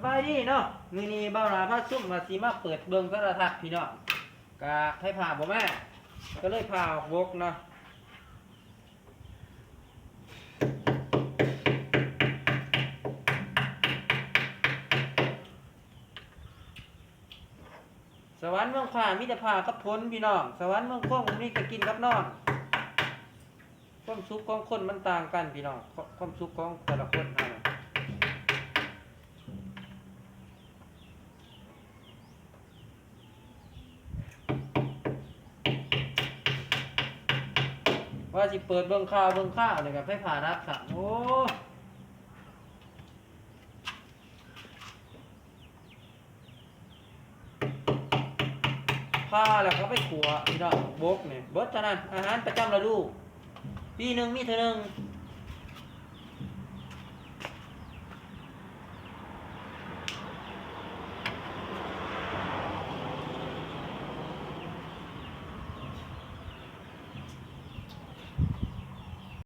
ບາຍດີເນາະ ມື້ນີ້ບ່າວຫຼ້າພາຊຸມວ່າຊິມາເປີດເບິ່ງໂທລະທັດພີ່ນ້ອງ ກະໄຟຟ້າບໍ່ມາ ກະເລີຍພາອອກບົກເນາະ. ສະຫວັນເມືອງຟ້າມີແຕ່ຟ້າກັບຝົນພີ່ນ້ອງ ສະຫວັນເມືອງຄົງມີແຕ່ກິນກັບນອນ. ຄວາມສຸກຂອງຄົນມັນຕ່າງກັນພີ່ນ້ອງ ຄວາມສຸກຂອງແຕ່ລະຄົນເຮົາ ວ່າຊິເປີດເບິ່ງຂ່າວເບິ່ງຂ່າວນີ້ກະໄຟຟ້າດັບຊ້ຳ ໂອ້. ຜ່າແລ້ວເອົາໄປຂົ້ວພີ່ນ້ອງ ບົກນີ້ເບິດເທົ່ານັ້ນ ອາຫານປະຈຳລະດູ ປີໜຶ່ງມີເທື່ອໜຶ່ງ